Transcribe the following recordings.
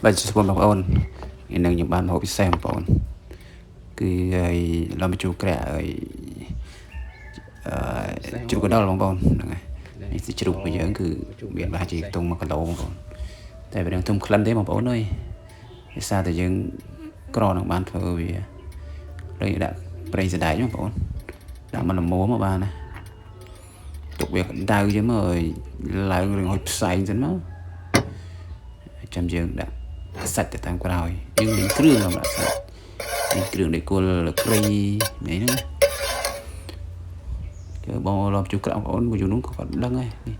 បាទសួស្តីបងប្អូនថ្ងៃនេះខ្ញុំបានមកពិសេសបងប្អូនគឺឲ្យឡំជូរក្រាក់ឲ្យជ្រូកកណ្ដុរបងប្អូនហ្នឹងហើយនេះជ្រូករបស់យើងគឺមានប្រហែលជាខ្ទង់1គីឡូបងប្អូនតែវានឹងធំក្លិនទេបងប្អូនអើយដោយសារតែយើងក្រនឹងបានធ្វើវាលើដាក់ប្រេងសណ្ដែកបងប្អូនដាក់មកល្មមមកបានណាទុកវាក្តៅចឹងមកឲ្យឡើងរឿងហុចផ្សែងសិនមកចាំយើងដាក់សាច់ទៅតាមក្រោយយើងមានគ្រឿងសម្រាប់សាច់មានគ្រឿងដូចគល់ក្រៃនេះហ្នឹងគឺបងឡំជួក្រៅបងប្អូនមួយយូរនោះក៏គាត់ដឹងដែរនេះ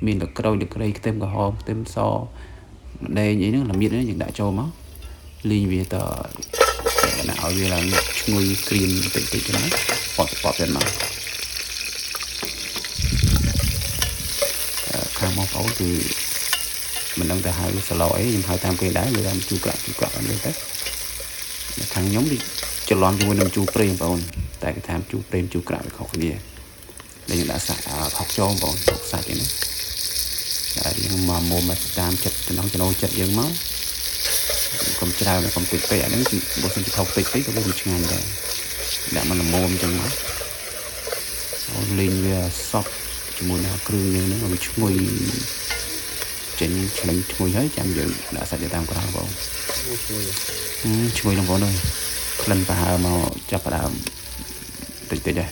មានលក្រូចលក្រៃខ្ទឹមក្រហមខ្ទឹមសម្ដេងអីហ្នឹងល្មៀតហ្នឹងយើងដាក់ចូលមកលីងវាតដាក់ឲ្យវាឡើងឈ្ងុយក្រៀមតិចតិចចឹងណាប៉តប៉តទៅមកខាងបងប្អូនគឺមិនដឹងទៅហៅសឡអីខ្ញុំហៅតាមគេដែរវាថាជូរក្រាក់ជូរក្រាក់អត់ទេខាងខ្ញុំវាច្រឡំជាមួយនឹងជូរព្រេងបងប្អូនតែគេថាជូរព្រេងជូរក្រាក់វាខុសគ្នាដែលយើងដាក់សាច់ផុកចូលបងប្អូនផុកសាច់ហ្នឹងតែយើងមកមុំមកតាមចិត្តចំណងចំណូលចិត្តយើងមកកុំច្រើនកុំតិចពេកអាហ្នឹងបើសិនជាផុកតិចពេកក៏វាមិនឆ្ងាញ់ដែរដាក់មកល្មមអញ្ចឹងមកអូលីងវាសក់ជាមួយនឹងគ្រឿងយើងហ្នឹងឲ្យវាឈ្ងុយចេញឆ្លិញឈ្ងុយហើយចាំយើងដាក់សាច់ទៅតាមក្រោយបង ឈ្ងុយ ឈ្ងុយបងប្អូនអើយក្លិនប្រហើមកចាប់ផ្ដើមតិចតិចដែរឥ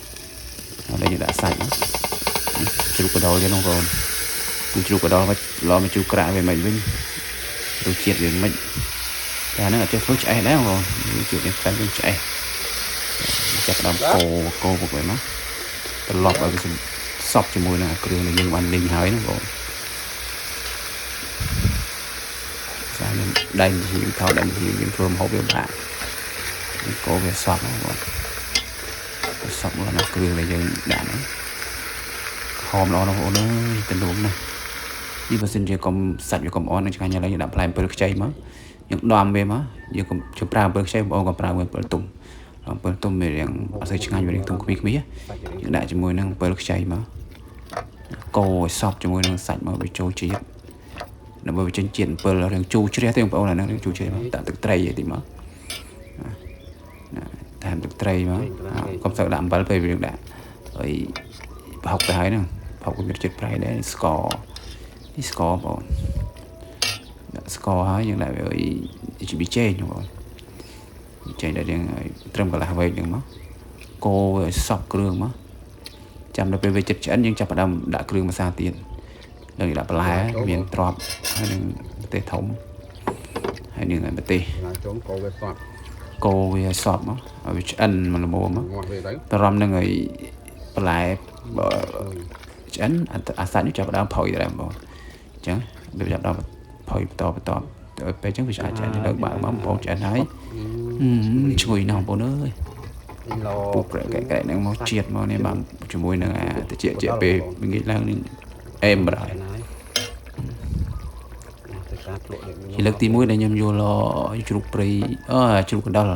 ឡូវយើងដាក់សាច់មកជ្រូកកណ្ដុរទៀតបងប្អូនគឺជ្រូកកណ្ដុរមកឡមកជ្រូកក្រាក់វាមិនវិញរសជាតិវាមិនតែអាហ្នឹងអត់ចេះធ្វើឆ្អេះដែរបងប្អូនជ្រូកនេះក្លិនវាឆ្អេះចាប់ផ្ដើមកោកោពុកវាមកត្រឡប់ឲ្យវាសប់ជាមួយនឹងគ្រឿងដែលយើងបានលីងហើយណាបងប្អូនសាខ្ញុំដៃជាថតដៃជាយើងធ្វើម្ហូបវាបាក់កោវាសប់ហ្នឹងបងសប់មកដល់គ្រឿងដែលយើងដាក់ហ្នឹងហមល្អណាស់បងប្អូនអើយទំនងណាស់នេះបើសិនជាកុំសាច់វាកុំអន់នឹងឆ្ងាញ់ឥឡូវយើងដាក់ផ្លែអំពិលខ្ចីមកយើងដំវាមកយើងកុំជប្រើអំពិលខ្ចីបងប្អូនកុំប្រើអំពិលទុំអំពិលទុំវារៀងអត់សូវឆ្ងាញ់វារៀងទុំគ្មីគ្មីយើងដាក់ជាមួយនឹងអំពិលខ្ចីមកកោឲ្យសប់ជាមួយនឹងសាច់មកវាចូលជាតិដើម្បីវាចេញជាតិអំពិលរឿងជូរជ្រះទេបងប្អូនអាហ្នឹងរឿងជូរជ្រះមកដាក់ទឹកត្រីអីតិចមកណាថែមទឹកត្រីមកកុំសូវដាក់អំបិលពេលវាដាក់ហើយប្រហុកទៅហើយហ្នឹងប្រហុកវាមានជាតិប្រៃដែរស្ករនេះស្ករបងប្អូនដាក់ស្ករហើយយើងដាក់វាឲ្យប៊ីចេងបងប្អូនប៊ីចេងដាក់យើងឲ្យត្រឹមកន្លះវែកហ្នឹងមកកូរវាឲ្យសប់គ្រឿងមកចាំដល់ពេលវាចិត្តឆ្អិនយើងចាប់ផ្ដើមដាក់គ្រឿងម្សាទៀតនឹងដាក់បន្លែមានទ្របហើយនឹងម្ទេសធំហើយនឹងម្ទេស ចូលកោវាសប់ កោវាឲ្យសប់មកឲ្យវាឆ្អិនមកល្មមមក ងាស់វាទៅ ត្រឹមនឹងឲ្យបន្លែបើឆ្អិនអាសាច់នេះចាប់ផ្ដើមផុយដែរបងអញ្ចឹងវាចាប់ផ្ដើមផុយបន្តបន្តទៅពេលអញ្ចឹងវាឆ្អិនឆ្អិនលើកបើកមកបងប្អូនឆ្អិនហើយឈ្ងុយណាស់បងប្អូនអើយ ឡ ពុកក្រែកក្រែកហ្នឹងមកជាតិមកនេះបាទជាមួយនឹងអាតិចជាពេលងាកឡើងនឹងអេមបាទជាលើកទី1ដែលខ្ញុំយល់ជ្រូកព្រៃអឺជ្រូកកណ្ដុរ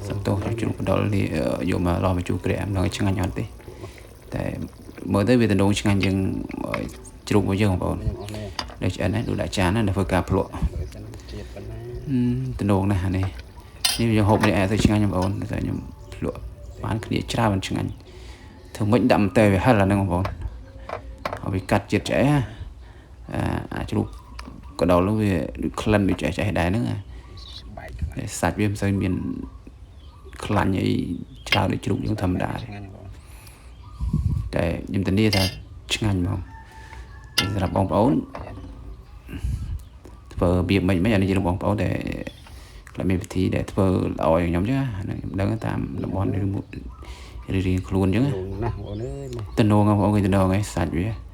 សំទោសជ្រូកកណ្ដុរនេះយកមកឡោះមកជ្រូកក្រាក់មិនដឹងឆ្ងាញ់អត់ទេតែមើលទៅវាតំណងឆ្ងាញ់ជាងជ្រូករបស់យើងបងប្អូនដែលឆ្អិនណាដូចដាក់ចានណាធ្វើការភ្លក់តំណងណាស់នេះនេះយើងហូបនេះអត់ទៅឆ្ងាញ់បងប្អូនតែខ្ញុំភ្លក់បានគ្នាច្រើនមិនឆ្ងាញ់ធ្វើម៉េចដាក់ម្ទេសវាហិលអាហ្នឹងបងប្អូនហើយវាកាត់ជាតិឆ្អេះអាជ្រូកកណ្ដុរនោះវាដូចក្លិនដូចឆ្អេះឆ្អេះដែរហ្នឹងសាច់វាមិនសូវមានខ្លាញ់អីច្រើនដូចជ្រូកយើងធម្មតាតែខ្ញុំធានាថាឆ្ងាញ់ហ្មងសម្រាប់បងប្អូនធ្វើរបៀបមិនមិនអានេះជាបងប្អូនដែលខ្លះមានវិធីដែលធ្វើល្អយ៉ាងខ្ញុំចឹងហ្នឹងខ្ញុំដឹងតាមតំបន់រៀងៗខ្លួនចឹង ណាស់បងប្អូនអើយ តំណងបងប្អូនគេតំណងឯងសាច់វា